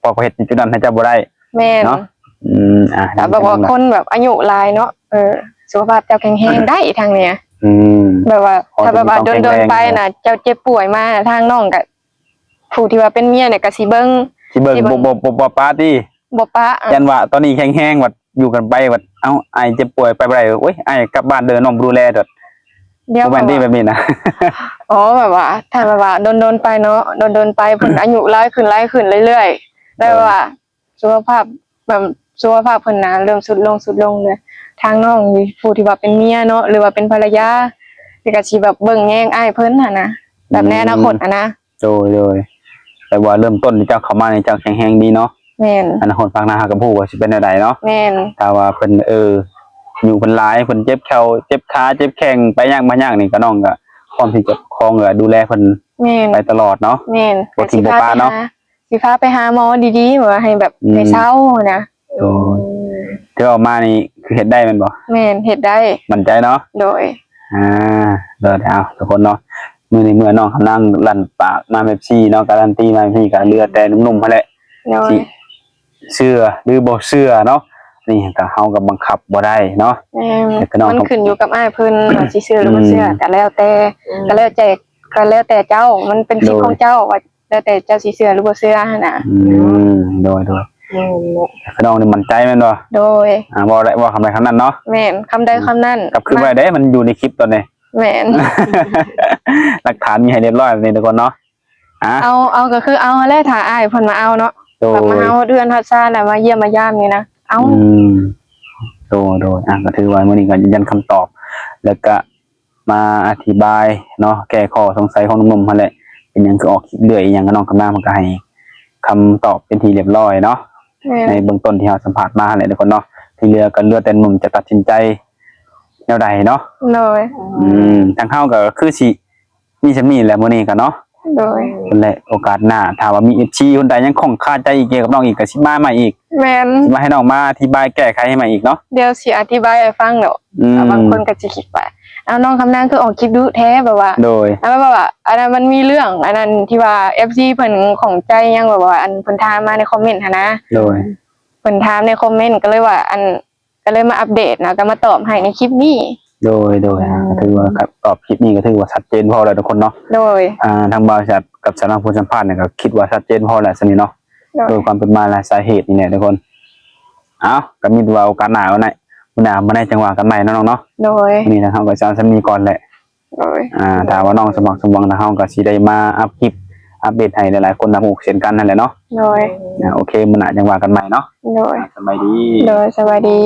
ເພາະຂ້ອຍເຮັດຈຸດນັ້ນໃຫ້ເຈົ້າບໍ່ໄດ້. ແມ່ນ ເນາະ ອືມ ອ່າ ແບບວ່າຄົນແບບອາຍຸຫຼາຍເນາະ ເອີ ສຸຂະພາບເຈົ້າແຂງແຮງໄດ້ທາງນີ້ ອືມ ແບບວ່າ ຂໍ ຖ້າແບບວ່າດົນໆໄປນະ ເຈົ້າເຈັບປ່ວຍມາ ທາງນ້ອງກໍ ຜູ້ທີ່ວ່າເປັນເມຍນີ້ກໍຊິເບິ່ງ ຊິເບິ່ງ ຊິເບິ່ງ ບໍ່ ບໍ່ ບໍ່ປະຕິ ບໍ່ປະ ຢ້ານວ່າຕອນນີ້ແຂງແຮງ ບັດ ຢູ່ກັນໄປບັດ ເອົ້າ ອ້າຍເຈັບປ່ວຍໄປບໍ່ໄດ້ ໂອ້ຍ ອ້າຍກັບບ້ານເດີ ນ້ອງບໍ່ດູແລໂດດ ດຽວ ບໍ່ແມ່ນຕິ ແບບວ່າ ແບບນີ້ນະ. ອໍ ແບບວ່າ ຖ້າແບບວ່າດົນໆໄປເນາະ ດົນໆໄປ ເພິ່ນອາຍຸຫຼາຍຂຶ້ນ ຫຼາຍຂຶ້ນເລື້ອຍໆ ແບບວ່າ ໂດຍ ສຸຂະພາບ ແບບສຸຂະພາບເພິ່ນນະເລີ່ມຊຸດລົງ ຊຸດລົງເລີຍ. ທາງນ້ອງຜູ້ທີ່ວ່າເປັນເມຍເນາະ ຫຼືວ່າເປັນພັນລະຍາ ກໍຊິແບບເບິ່ງແຍງອ້າຍເພິ່ນຫັ້ນນະ ແບບໃນອະນາຄົດຫັ້ນນະ. ອືມ ໂດຍ ໂດຍ ແຕ່ວ່າເລີ່ມຕົ້ນທີ່ເຈົ້າເຂົ້າມານີ້ ເຈົ້າແຂງແຮງດີເນາະ. ແມ່ນ ອະນາຄົດຂ້າງໜ້າເຮົາກໍບໍ່ຮູ້ວ່າຊິເປັນແນວໃດເນາະ. ແມ່ນ ຖ້າວ່າເພິ່ນ ເອີ ອາຍຸເພິ່ນຫຼາຍ ເພິ່ນເຈັບແຂ້ວ ເຈັບຂາ ເຈັບແຂ້ງ ໄປຍາກມາຍາກນີ້ ກໍນ້ອງກໍພ້ອມທີ່ຈະປະຄອງ ແລະ ດູແລເພິ່ນ ແມ່ນ ໄປຕະຫຼອດເນາະ. ແມ່ນ ບໍ່ຖິ້ມບໍ່ປະເນາະ ຊິພາໄປຫາໝໍດີໆ ແບບວ່າໃຫ້ແບບ ອືມ ໃຫ້ເຊົາຫັ້ນນະ. ໂດຍ ອືມ ທີ່ເວົ້າມານີ້ຄືເຮັດໄດ້ແມ່ນບໍ່? ແມ່ນ ເຮັດໄດ້ ໝັ້ນໃຈເນາະ. ໂດຍ ອ່າ ໂດຍ ເອົາ ທຸກຄົນເນາະ ມື້ນີ້ເມື່ອນ້ອງຄຳນາງລັ່ນປາກມາແບບຊີ້ເນາະ ກາລັນຕີມາແບບນີ້ ກໍເຫຼືອແຕ່ໜຸ່ມໆຫັ້ນແຫຼະ ໂດຍ ຊິເຊື່ອຫຼືບໍ່ເຊື່ອເນາະ. ນີ້ກໍເຮົາກໍບັງຄັບບໍ່ໄດ້ເນາະ. ແມ່ນ ແຕ່ກໍນ້ອງ ມັນຂຶ້ນຢູ່ກັບອ້າຍເພິ່ນວ່າຊິເຊື່ອຫຼືບໍ່ເຊື່ອ ອືມ ກໍແລ້ວແຕ່ ອືມ ກໍແລ້ວແຕ່ ກໍແລ້ວແຕ່ເຈົ້າ ມັນເປັນສິດ ໂດຍ ຂອງເຈົ້າ ວ່າແລ້ວແຕ່ເຈົ້າຊິເຊື່ອຫຼືບໍ່ເຊື່ອຫັ້ນນະ. ອືມ ໂດຍ ໂດຍ ແມ່ນແຫຼະ ນ້ອງນີ້ໝັ້ນໃຈແມ່ນບໍ່? ໂດຍ ອ່າ ເວົ້າໄດ້ ເວົ້າຄຳໃດຄຳນັ້ນເນາະ. ແມ່ນ ຄຳໃດຄຳນັ້ນ ກັບຄືນບໍ່ໄດ້ເດ້ ມັນຢູ່ໃນຄລິບຕອນນີ້. ແມ່ນ ຫຼັກຖານມີໃຫ້ຮຽບຮ້ອຍແບບນີ້ ທຸກຄົນເນາະ. ອ່າ ເອົາ ເອົາກໍຄືເອົາຫັ້ນແຫຼະ ຖ້າອ້າຍເພິ່ນມາເອົາເນາະ. ໂດຍ ແບບມາເຮົາເຮືອນຮອດຊານ ແລ້ວມາຢ້ຽມມາຢາມນີ້ນະ ເອົາ. ອືມ ໂດຍ ໂດຍ ອ່າ ກໍຖືວ່າມື້ນີ້ກໍຢືນຢັນຄຳຕອບ ແລ້ວກໍມາອະທິບາຍເນາະ ແກ້ຂໍ້ສົງໄສຂອງໜຸ່ມໆຫັ້ນແຫຼະ ເປັນຫຍັງຄືອອກຄລິບເລື້ອຍ ອີ່ຫຍັງ ນ້ອງຄຳນາງເພິ່ນກໍໃຫ້ຄຳຕອບເປັນທີ່ຮຽບຮ້ອຍເນາະ. ແມ່ນ ໃນເບື້ອງຕົ້ນທີ່ເຮົາສຳພາດມາຫັ້ນແຫຼະ ທຸກຄົນເນາະ. ທີ່ເຫຼືອກໍເຫຼືອແຕ່ໜຸ່ມຈະຕັດສິນໃຈແນວໃດເນາະ. ໂດຍ ອືມ ທາງເຮົາກໍຄືຊິ ມີສ່ຳນີ້ແຫຼະມື້ນີ້ກໍເນາະ. ໂດຍ ພຸ້ນແຫຼະ ໂອກາດໜ້າ ຖ້າວ່າມີເອັຟຊີຄົນໃດຍັງຂ້ອງຄາໃຈອີກກ່ຽວກັບນ້ອງອີກ ກໍຊິມາໃໝ່ອີກ. ແມ່ນ ຊິມາໃຫ້ນ້ອງມາອະທິບາຍແກ້ໄຂໃຫ້ໃໝ່ອີກເນາະ. ດຽວຊິອະທິບາຍໃຫ້ຟັງດອກ. ອືມ ແຕ່ບາງຄົນກໍຊິຄິດວ່າ ເອົາ ນ້ອງຄຳນາງຄືອອກຄລິບດຸແທ້ ແບບວ່າ ໂດຍ ອັນນັ້ນ ແບບວ່າ ອັນນັ້ນມັນມີເລື່ອງອັນນັ້ນທີ່ວ່າເອັຟຊີເພິ່ນຂ້ອງໃຈຫຍັງ ແບບວ່າ ອັນເພິ່ນຖາມມາໃນຄອມເມັນຫັ້ນນະ. ໂດຍ ເພິ່ນຖາມໃນຄອມເມັນ ກໍເລີຍວ່າ ອັນ ກໍເລີຍມາອັບເດດເນາະ ກໍມາຕອບໃຫ້ໃນຄລິບນີ້. ໂດຍ ໂດຍ ອ່າ ອືມ ກໍຖືວ່າຕອບຄລິບນີ້ກໍຖືວ່າຊັດເຈນພໍແລ້ວທຸກຄົນເນາະ. ໂດຍ ອ່າ ທາງບ່າວສັດກັບສາວນາງຜູ້ສຳພາດນີ້ກໍຄິດວ່າຊັດເຈນພໍແລ້ວສ່ຳນີ້ເນາະ. ໂດຍ ໂດຍຄວາມເປັນມາ ແລະ ສາເຫດນີ້ແຫຼະທຸກຄົນ. ເອົ້າ ກໍມີແຕ່ວ່າໂອກາດໜ້າເນາະ ມື້ໜ້າມາໃນຈັ່ງວ່າກັນໃໝ່ເນາະນ້ອງເນາະ. ໂດຍ ມື້ນີ້ທາງເຮົາກໍຊິເອົາສ່ຳນີ້ກ່ອນແຫຼະ. ໂດຍ ອ່າ ຖ້າວ່ານ້ອງສະໝັກສະໝວັງ ທາງເຮົາກໍຊິໄດ້ມາອັບຄລິບອັບເດດໃຫ້ຫຼາຍໆຄົນຮັບຮູ້ເຊັ່ນກັນຫັ້ນແຫຼະເນາະ. ໂດຍ ອ່າ ໂອເຄ ມື້ໜ້າຈັ່ງວ່າກັນໃໝ່ເນາະ. ໂດຍ ອ່າ ສະບາຍດີ. ໂດຍ ສະບາຍດີ.